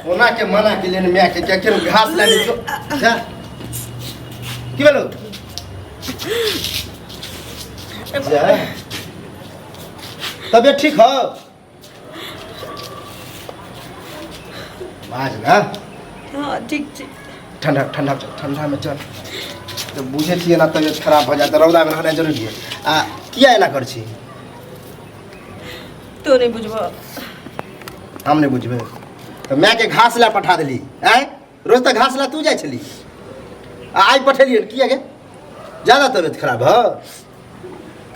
ओना के मना के लेने माय के क्या केनो घास ले जो जा की भेलो जा तबियत ठीक हो बाज ना। हाँ, ठीक छै। ठंडा ठंडा चल, ठंडा में चल। तो बुझे छियै ना तबियत खराब हो जाता, रौदा में रहना जरूरी है। आ किया एना कर छी? तो नहीं बुझबो। हम नहीं बुझबे तो माय के घास ला पठा देली। आय रोज तऽ घास ला तू जाइ छली आ आइ पठेलियै किया गे? ज्यादा तबियत खराब हो?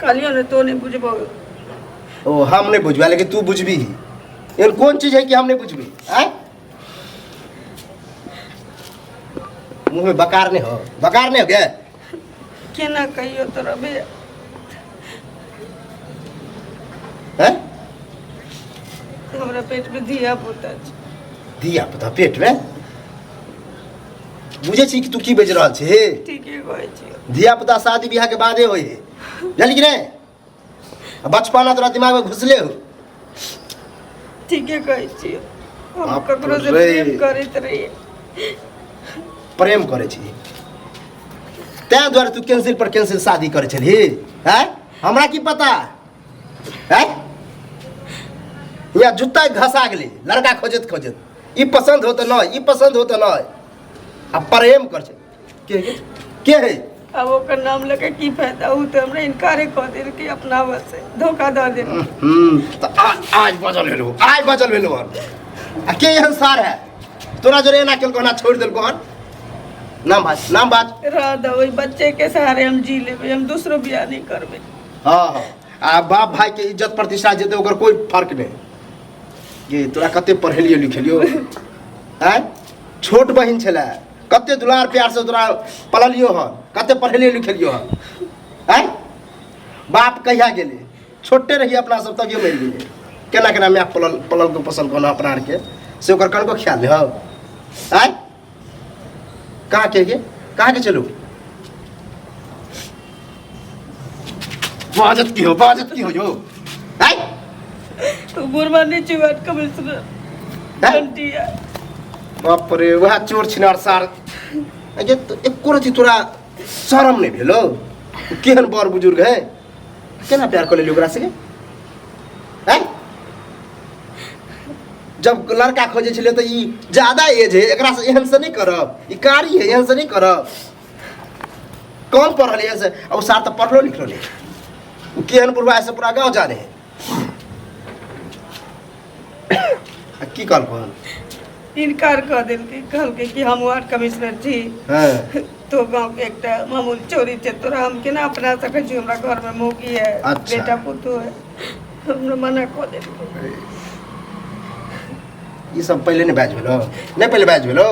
कहलियो ने तो नहीं बुझबो। ओ हम नहीं बुझबे लेकिन तू बुझबी ही। एहन कोन चीज है कि हम नहीं बुझबी? आय मुँह में बकार नहीं हो, बकार नहीं हो गे? केना कहियो तोरा भैया? हैं? हमरा पेट में धिया पुता छै। धिया पुता पेट में? बुझे छी कि तू की बाजि रहल छी? ठीके कहै छी। धिया पुता शादी बियाह के बादे होय है, जानली कि नहीं? आ बचपना तोरा दिमाग में घुसले हो। ठीके कहै छी। हम बाप ककरो से रे। प्रेम करैत रहियै। प्रेम करै छी तैं दुआरे तू कैंसिल पर कैंसिल शादी करै छलही? हैं? हमरा की पता हैं? या जुत्ता घसा गेलै लड़का खोजैत खोजैत, ई पसंद हो तऽ नहि, ई पसंद हो तऽ नहि, आ प्रेम कर छै। के के के है? अब ओकर नाम लके की फायदा, उ तऽ हमरा इनकारे कऽ देलकै, अपना से धोखा दऽ देलकै। तऽ आज बजल भेलो, आज बजल भेलो हन। आ के एहन सार है तोरा जोरे एना केलको हन, छोड़ि देलको हन? नाम बाज, नाम बाज। रह दो, ओहि बच्चे के सहारे हम जी लेबै, हम दूसरो बियाह नहीं करबै। हाँ हाँ, आ बाप भाई के इज्जत प्रतिष्ठा जेतै ओकर कोई फर्क नहीं। ये तोरा कते पढ़ेलियो लिखेलियो आँय, छोट बहिन छलै, कते दुलार प्यार से तोरा पललियो हन, कते पढ़ेलियो लिखेलियो हन। आँय बाप कहिया गेलै? छोटे रहिए अपना सब तभियो मरि गेलै। केना केना my पलल पलल को पसंद कोना अपना आरके से ओकर कनको ख्याल नहीं हो। आँय कहाँ के गे, कहाँ के चलू? बाजत की हो, बाजत की हो यो? आँय तो बुढ़वा नहीं छी वार्ड कमिश्नर घंटिया। बाप रे, वएह चोर छिनार सार। अगे तो एको रति तोरा शरम नहीं भेलो? केहन बड़ बुजुर्ग है, केना प्यार कर लेली ओकरा से? आँय जब लड़का खोजे छलै तऽ ई ज्यादा एज है, एकरा से एहन से नहीं करब, ई कारी है एहन से नहीं करब, कम पढ़ल एहन से, आ ओ सार तऽ पढ़लो लिखलो नहीं, ओ केहन बुढ़वा है से पूरा गाँव जाने है। आ की कहलको हन? इनकार कऽ देलकै, कहलकै कि हम वार्ड कमिश्नर छी। तो गाँव के एकटा मामूल चोरी छै, तोरा हम केना अपना सकै छी, हमरा घर में मौगी है। बेटा पुतोह है, हमरा मना कऽ देलकै। ई सब पहिले नहि बाजि भेलो? नहि पहिले बाजि भेलो?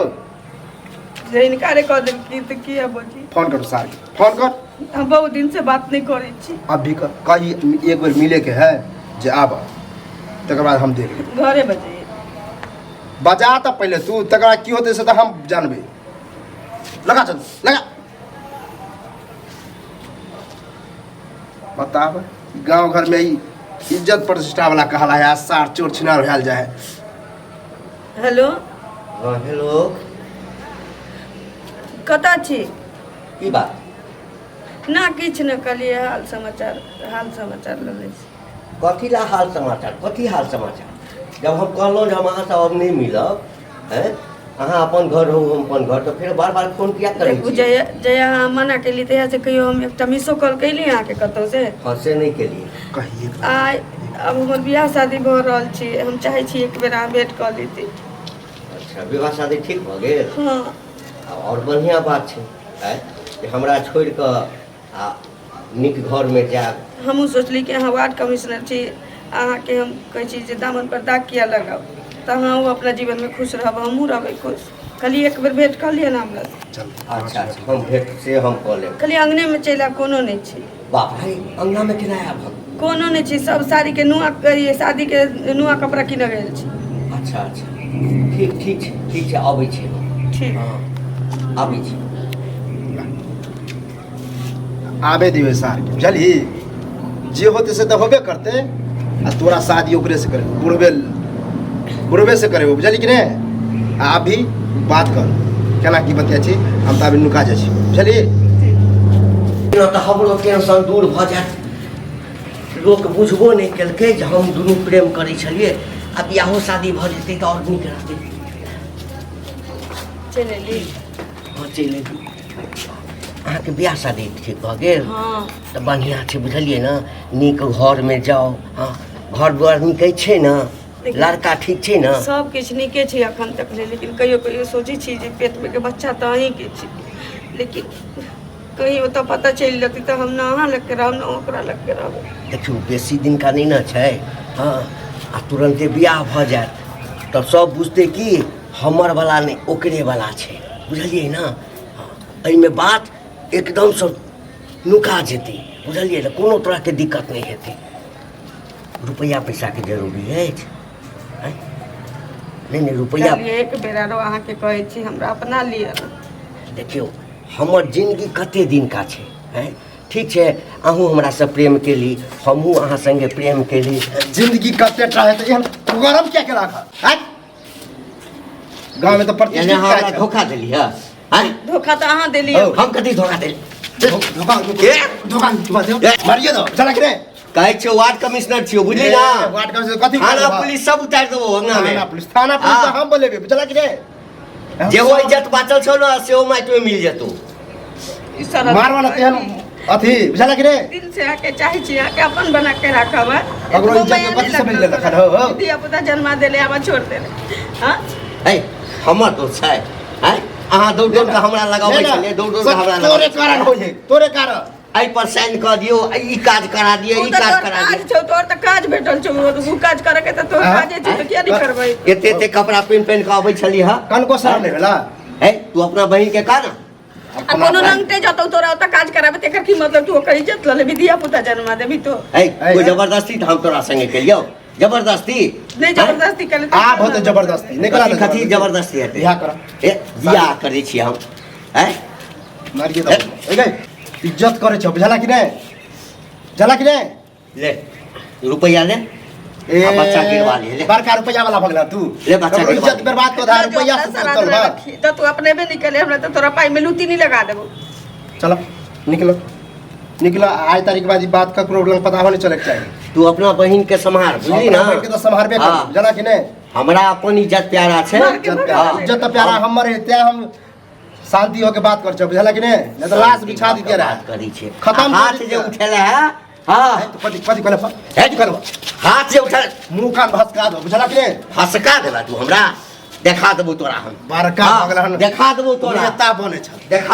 जे इनकारे कऽ देलकै तऽ किया बजी? फोन करू सार के, फोन कर। हम बहुत दिन से बात नहीं करै छी। अभी कर, कही एक बेर मिले के है जे आब, तकर बाद हम देख लेब। घरे बजाइए। बजा तऽ पहिले तू, तकर बाद की होतै से तऽ हम जानबै। लगा, चल लगा। बताब गांव घर में ई इज्जत प्रतिष्ठा वाला कहला है, सार चोर छिनार भैल जाए है। हेलो। हाँ हेलो। कतऽ छी? की बात? ना किछु ने, कहलियै हाल समाचार, हाल समाचार लऽ लै छी। कथी ला हाल समाचार? कथी हाल समाचार? जब हम कहलहुँ जे हम अहाँसँ अब नहि मिलब, हैं, अहाँ अपन घर रहू, हम अपन घर, तऽ फेर बार बार फोन किया करै देखू छी? जहिया जहिया अहाँ मना केली तहिया से कहियो हम एकटा मिसो कॉल कैली अहाँके कतहु से? हँ, से नहि केलियै। कहिए। आइ आब हमर बियाह शादी भऽ रहल छी, हम चाहै छी एक बेर अहाँ भेंट कऽ लीती। अच्छा, विवाह शादी ठीक भऽ गेल? हँ। आ आओर बढ़िआँ बात छै आँय जे हमरा छोड़ि कऽ आ नीक घरमे जायब। हमहूँ सोचली कि अहाँ वार्ड कमिश्नर छी, अहाँके हम कहै छी जे दामन पर दाग किया लगाउ, तऽ अहाँ अपना जीवनमे खुश रहब, हमहूँ रहबै खुश। खाली एक बेर भेंट कऽ लिअ ने हमरा। चल। अच्छा अच्छा, हम भेंट से हम कऽ लेब। खाली अङ्गनेमे चलि आयब, कोनो नहि छै। बाप रे, अङ्गनामे केना आयब हम? कोनो नहि छै, सब साड़ीके नुआ, शादीके नुआ कपड़ा कीनऽ गेल छै। अच्छा अच्छा, ठीक ठीक छै, ठीक छै, अबै छी हम। ठीक। हँ, आबै छी। आबे दियो सार के बुझलही जे होते से तऽ होबे करते आ तोरा शादी ओकरे से करे बुढ़बे बुढ़बे से करेबो बुझलही कि नहि आ अभी बात कर केना की बतिया छी हम तऽ अभी नुका जाइ छी बुझलही तऽ हमरो टेंशन दूर भऽ जायत लोक बुझबो नहि केलकै जे हम दुनू प्रेम करै छलियै आ बियाहो शादी भऽ जेतै तऽ आओर नीक रहतै चलि एली हँ चलि एली अहाँके बियाह शादी ठीक भऽ गेल हँ तऽ बढ़िआँ छै बुझलियै ने नीक घरमे जाउ हँ घर दुआर नीक छै ने लड़का ठीक छै ने सब किछु नीके छै एखन तक ले लेकिन कहियो कहियो सोचै छी जे पेटमे के बच्चा तऽ अहीँके छी लेकिन कहीं ओतऽ पता चलि जेतै तऽ हम ने अहाँ लगके रहब ने ओकरा लगके रहब देखियौ बेसी दिनका नहि ने छै हँ आ तुरन्ते बियाह भऽ जायत तऽ सब बुझतै कि हमर वला नहि ओकरे वला छै बुझलियै ने हँ एहिमे बात एकदमसँ नुका जेतै बुझलियै ने कोनो तरहके दिक्कत नहि हेतै रुपैआ पैसाके जरूरी अछि आँय? नहि नहि रुपैआ चलिए एक बेर आरो अहाँके कहै छी हमरा अपना लिअ देखियौ हमर जिनगी कते दिनका छै आँय ठीक छै अहूँ हमरासँ प्रेम केली हमहूँ अहाँ सङ्गे प्रेम केली जिंदगी कते टा है तऽ एहन गरम किया के राखल आँय? गाँव में तऽ यानी प्रतिष्ठित अहाँ काज हमरा छै। धोखा देली हँ आँय? धोखा तऽ अहाँ देलियै हम कथी धोखा देली धोखा के? धोखा धोखा मारिए दो चला के रे कहै छियौ वार्ड कमिश्नर छियौ बुझली ना वार्ड कमिश्नर कथी थाना पुलिस सब उतारि देबो अंगना में थाना पुलिस थाना पुलिस हाँ। तऽ हम बोलेबे बुझला कि रे जेहो इज्जत बाँचल छौ ने सेहो माटि में मिल जेतौ ई सरल मार वाला तेहन अथी बुझला कि रे दिल से आके चाहे छी आके अपन बना के राखब है ककरो इज्जत के कथी समझ लेलक हन, हो, हो। धिया पुता जन्मा देले आब छोड़ देले हाँ है हमर दोस्त छै हैं अहाँ दौड़ दौड़ के हमरा लगाबै छलियै दौड़ दौड़ के हमरा तोरे लगाबै कारण होइ है तोरे कारण एहि पर साइन कऽ दियौ ई काज करा दियौ ओ ई तऽ काज तोहर करा काज दियौ छौ तोहर तऽ काज भेटल छौ ओ काज करे के तऽ तोहर आँय? काजे छौ तऽ किया नहि करबै एते एते कपड़ा पहिन पहिन कऽ अबै छली हँ कनको शरम नहि भेला है तू अपना बहिन के कह ना आ कोनो लंगटे जतौ तोरा ओतऽ काज कराबे तेकर की मतलब तू ओकर इज्जत लऽ लेबी धिया पुता जन्मा देबी तो है कोई जबरदस्ती तऽ हम तोरा संगे केलियौ जबरदस्ती नहि जबरदस्ती केले आब होते जबरदस्ती नहि करा कथी कथी जबरदस्ती हेतै बियाह कर ए बियाह करै छी हम हैं मारिए दो ए गई इज्जत करे छौ बुझला कि नहि बुझला कि नहि ले रुपैआ ले ए आ बच्चा गिरवा ले, ले। बड़का रुपैआ वाला भगला तू ले बच्चा ककरो गिरवा इज्जत ले। बर्बाद कऽ दा रुपैआ से तोल बा तऽ तू अपने भी निकले हमरा तऽ तोरा पाई में लूती नहीं लगा देबो चलो निकलो निकलो आज तारीख के बाद ई बात ककरो लग पता होने चले के चाही तू अपना बहिन के सम्हार बुझली ना अपना बहिन के तऽ सम्हारबे हाँ। कर बुझला कि नहि हमरा अपन इज्जत प्यारा छै मार के इज्जत भगा प्यारा दे। इज्जत तऽ प्यारा हमर है तें हम शांति होके बात कर छौ बुझला कि नहि नहीं तऽ लाश बिछा दितियै रहे बात करै छै खतम आ कर हाथ दितियै। जे उठेला है हाँ है, तो कथी कथी कहले है कहले हाथ जे उठा मुंह कान भसका दो बुझला कि नहि हसका देला तू हमरा देखा देबो तोरा हम बड़का हाँ, भगला हन देखा देबो तोरा नेता बने छल देखा